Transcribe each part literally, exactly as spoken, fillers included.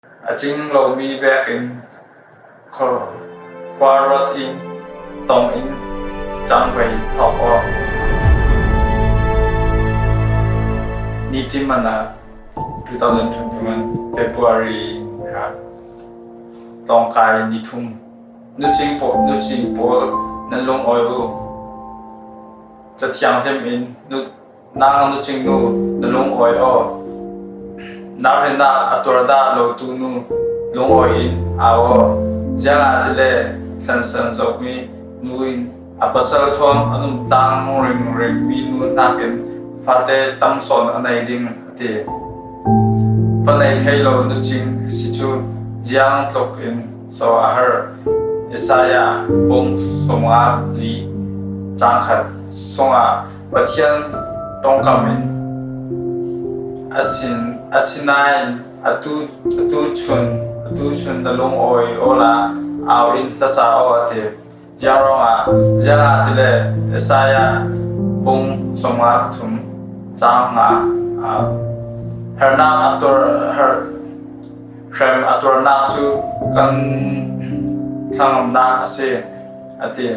A cing lomi vekin khua, khua ruat in tong in cangvei thawk aw. Nitin Manna, two thousand twenty-one February kha, Tawngkai ni thum. Nucing pawl, nucing pawl, nan lungawi uh. Cathiang hlim in nu, nang nucing nu na lungawi aw. Nak rinnak a tuar dah lotu nu lungawi in au aw. Ziangahtile thlansan zomi nu in a pasal thawn a nuntak ringring mi nu hnakin fate tam sawn a nei ding a ti. Fa nei thei lo nucing si cu ziang tluk in so a har. Isaiah bung sawmnga li cang khat sungah Pathian tongkam in a sin, a sinain atu, atu chun, atu chun na lungawi awla au in hlasa aw a ti. Ziang ruangah, ziangahtile Isaiah bung sawmnga pathum cang nga, ah, harnak a tuar, har, hrem a tuarnak cu kan thlangamnak a si, a ti.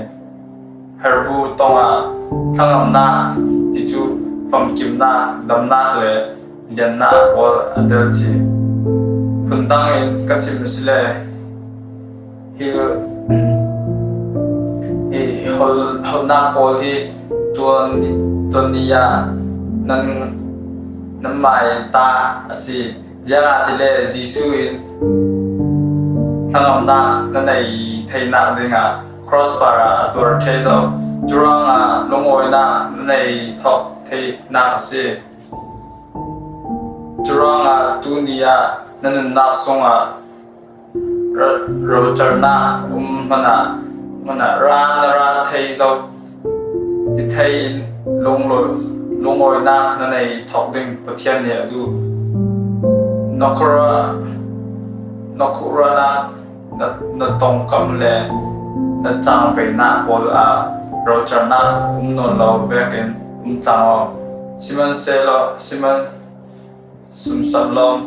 Herbu tongah thlangamnak ti cu famkimnak, damnak le liannak pawl a tel ci. Phundang in ka sim asile hi, hi hol, holnak pawl hi tuan, tuan ni ah nan, nan mai ta a si. Ziangahtile Jesuh in thlangamnak na nei theinak dingah cross par ah a tuar thei zo. Curuangah lungawinak na nei thawk theinak a si. Curuangah tuni ah na nunnak sungah ra-, rocarnak um hmanah, hmanah ra na ra thei zo. Ti thei in lunglo-, lungawinak na nei thawk ding Pathian nih a duh. Na khuaruah, na khuaruahnak, na, na tongkam le na cangveinak pawl ah rocarnak um nawn lo vekin um tlang aw. Sihmanhsehlaw, sihman, sumsap lawm,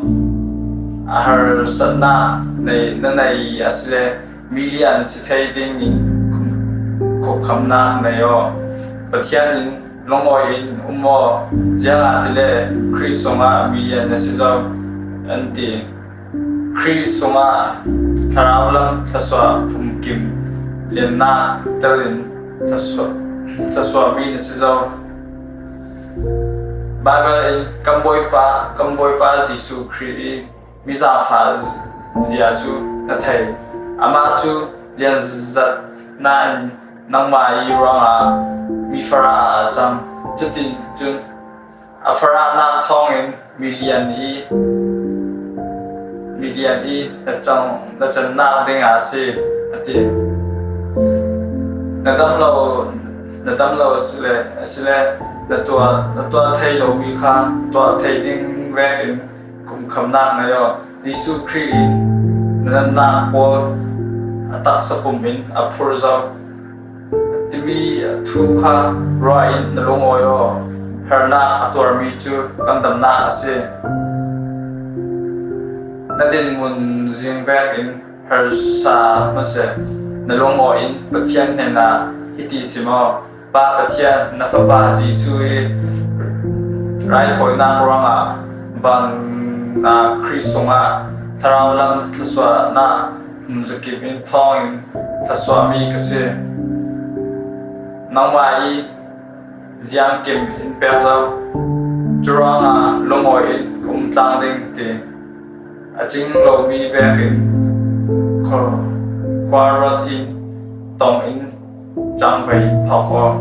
a harsatnak nei, na nei asile milian si thei dingin khum-, khupkhamnak nei aw. Pathian in lungawi in um aw, ziangahtile Khrih sungah milian na si zo, an ti. Khrih sungah thlarau lam thluasuah phumkim liannak telin thluasuah, thluasuahmi na si zo. Baibal in kan Bawipa, kan Bawipa Jesuh Khrih i mizangfah zia cu na thei. Amah cu lianzat nain nangmah i ruangah mi farah a cam. Cuticun a farahnak thawngin milian i, milian i na cang, na cannak ding a si, a ti. Na dam lo, na dam lo asile, asile na tuah, na tuah thei lomi kha tuah thei ding vekin khumkhamnak nei aw. Jesuh Khrih in na natnak pawl a taksa pum in a phur zo. Timi thu kha ruah in na lungawi aw. Harnak a tuarmi cu kan damnak a si. Na dinmun zing vekin harsa hmanh seh. Na lungawi in Pathian hnenah hiti sim aw. Pa Pathian, na Fapa Jesuh i raithawinak ruangah van, aa, Khrih sungah thlarau lam thluasuahnak hum zakip in thawngin thluasuahmi ka si. Nangmah i ziangkim in pek zo. Curuangah lungawi in ka um tlang ding ti. A cing lomi vekin khua-, khua ruat in tong in cangvei thawk aw.